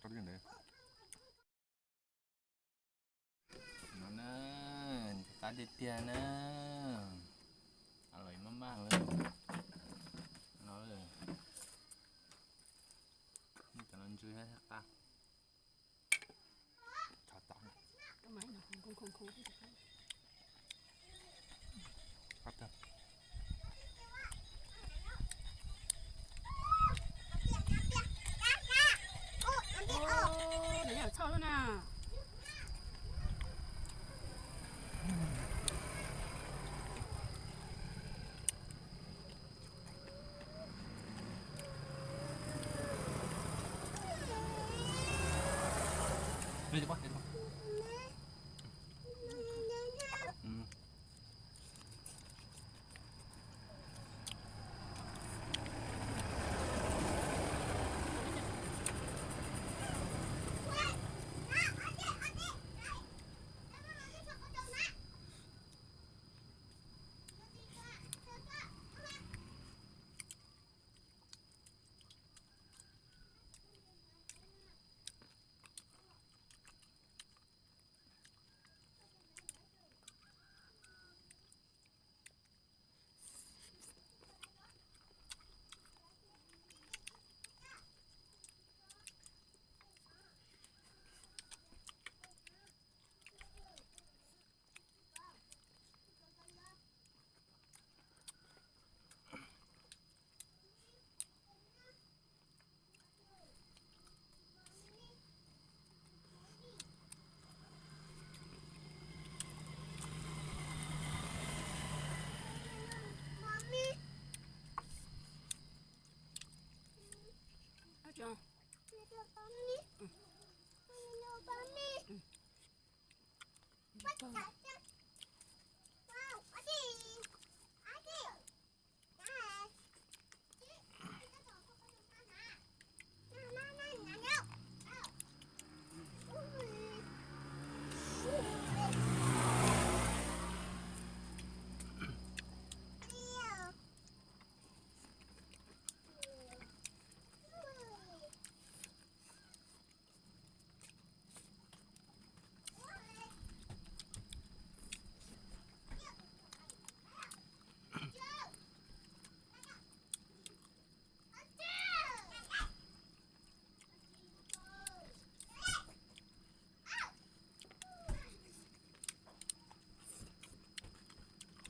No na, qab tiag tiag na. Los maj maj lawm. No, cov no ntsw thiab qab. Ua, nws yog txhoj lub na.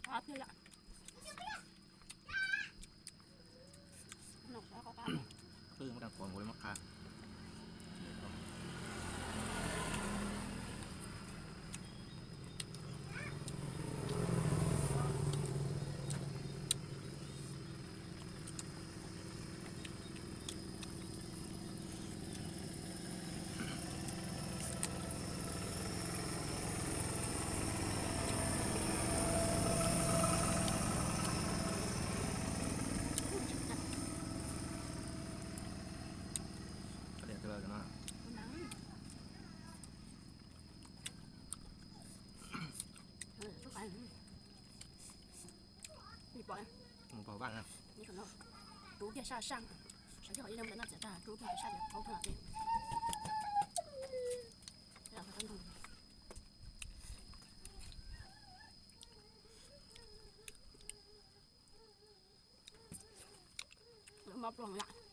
Qab tiag lawm. Qab twb muab rau kuv, kuv li muab qab. Rub kiag saj saj, sawv daws ib leeg mus noj txiv tag, rub kiag saj saj, rub kiag. Lawv mab pluag yom.